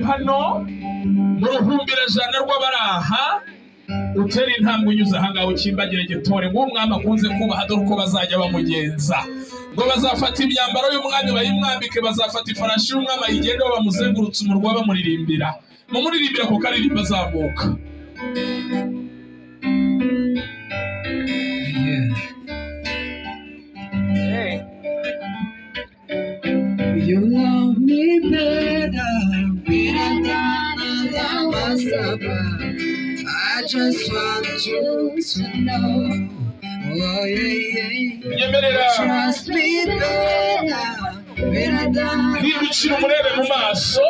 bari hano mu ruhumbirajana rw'abaraha, utera intambwe unyuze ahangaha ukimbagire gitore nk'umwami akunze kubaha, dore uko bazajya bamugenza. Ngo bazafata imyambaro y'umwami bayimwambike, bazafata ifarashi y'umwami ayigendeho, bamuzengurutse umurwa bamuririmbira, mumuririmbira ku karirimbo azamuka. You love me better, better than I love myself. I just want you to know. Oh yeah, yeah. Nyemerera. Trust me better, better than Hindukira umurebe mu maso,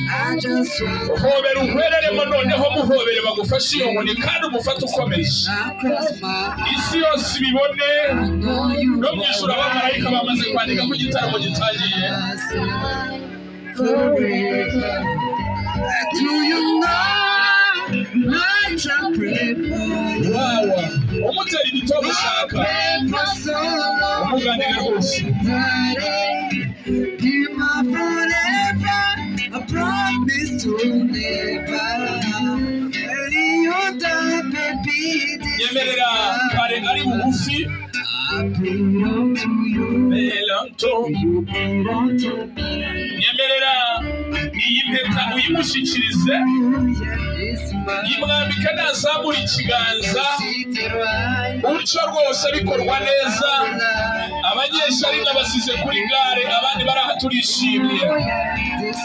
I just want hobera uhwereremo, noneho muhobere bagufashe iyo nkoni kandi umufate ukomeje, across my isi yose ibibone. I know you No mu ijuru abamarayika bamaze kwandika ko igitaramo gitangiye. Forever. Do you know much I pray for you? Wawa umutera ibitobo ushaka, Pray for so long. umuganira rwose. Daddy, be my forever. I promise to never let you down, baby. This is Nyemerera kare ari bugufi. I belong to you. Melanto. You belong to me. Nyemerera iyi mpeta uyimushyikirize, This my imwambike nazamura ikiganza city right. utyo rwose bikorwa neza. Abanyeshuri nabasize kuri gare, abandi bari aha turishimye. This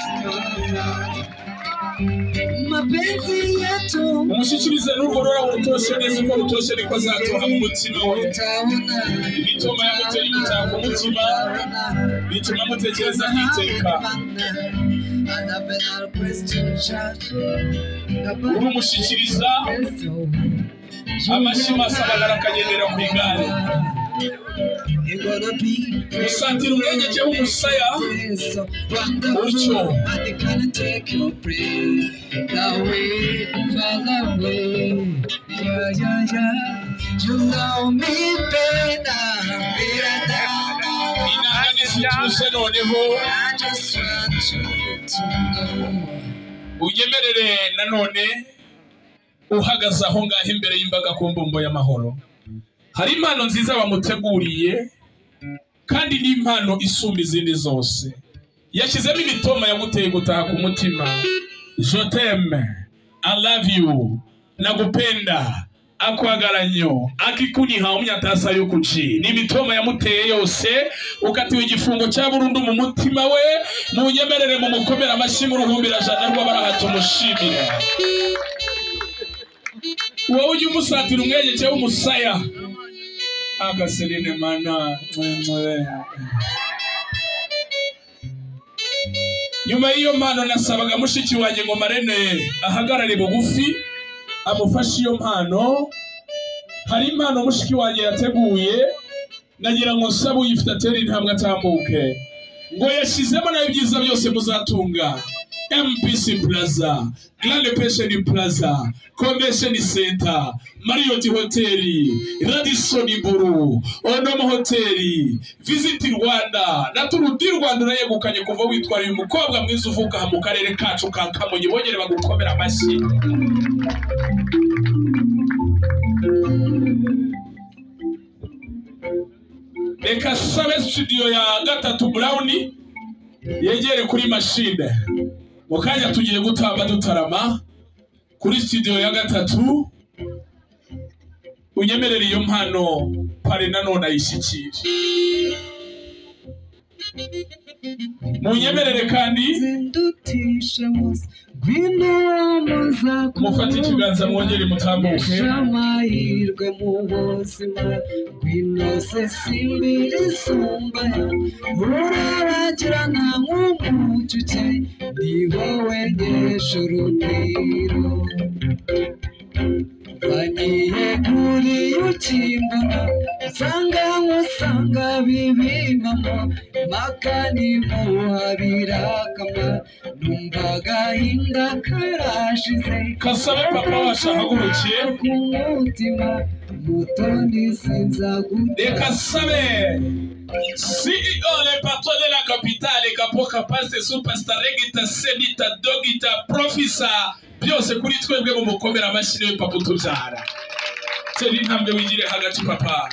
mapenzi yetu Umushyikirize n'urwo rurabo rutoshye neza, uko rutoshye niko azatoha mu mutima we. utaona Imitoma yamuteye imitako umutima, bituma mutekereza nk'iteka. Urumushyikiriza amashyi masabagara akagendera ku igare, musatira umwengeke w'umusaya utyo. Inanga ntizituje noneho I just want you to know. Unyemerere nanone uhagaze aho ngaho imbere y'imbaga ku mbumbo y'amahoro, hari impano nziza bamuteguriye, kandi ni impano isumba izindi zose. Yashyizemo imitoma yaguteye gutaha ku mutima: je t'aime, I love you, nakupenda, akwagaranyo akikuniha umyatasa yukuci. Ni imitoma yamuteye yose, ukatiwe igifungo cya burundu mu mutima we. Munyemerere mu mukomera amashyi mu ruhumbirajana rw'abaraha, tumushimire. Wowe ujya umusatira umwegeke w'umusaya agaserine mana mwe. Nyuma y'iyo mpano nasabaga mushiki wanjye ngo Marene ahagarare bugufi amufashe iyo mpano. Hari impano mushiki wanjye yateguye, nagira ngo nsabe uyifite atere intambwe atambuke. Ngo yashyizemo nayo ibyiza byose muzatunga: MPC Plaza, Grand Pension Plaza, Convention Center, Marriott Hotel, Radisson Blu, Onomo Hotel, Visit Rwanda na Tour du Rwanda urayegukanye kuva witwara uyu mukobwa mwiza uvuka aha mu karere kacu ka Kamonyi. Bongere bagukomera amashyi. Reka sabe studio ya gatatu Brown yegere kuri machine. Mu kanya tugiye gutamba dutarama kuri studio ya gatatu. Unyemerere iyo mpano pare nanone ayishyikire. Munyemerere kandi Zindutisha wose ngwino wamaza mufate ikiganza mwongere mutambuke. Amahirwe mu buzima, ngwino se simbiri isumba, urabagirana nk'umucuke, ni wowe nkesha urugwiro. Bagiye kuri ukimbona nsanga nkusanga bibimamo, mpaka nimuha birakama. Numva agahinda karashize. Kasabe papa wacu ahagurukiye. Ku mutima mutoni sinzaguta. Reka sabe CEO, le patron de la capitale, Kapoka Paste, Superstar, Regita, Senita, Dogita, Profisa, byose kuri twebwe mu mukomera amashyi niwe papa utubyara. Tera intambwe wigire hagati papa.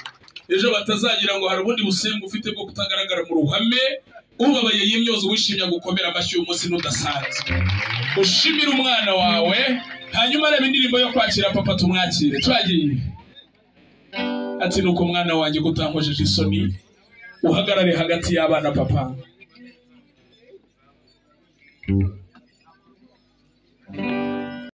Ejo batazagira ngo hari ubundi busembu ufite bwo kutagaragara mu ruhame, ubabaye yimyoza, wishimye gukomera amashyi uyu munsi n'udasanzwe. Ushimire umwana wawe, hanyuma reba indirimbo yo kwakira papa tumwakire. Twagiye. Ati nuko mwana wanjye kutankojeje isoni, uhagarare hagati y'abana papa.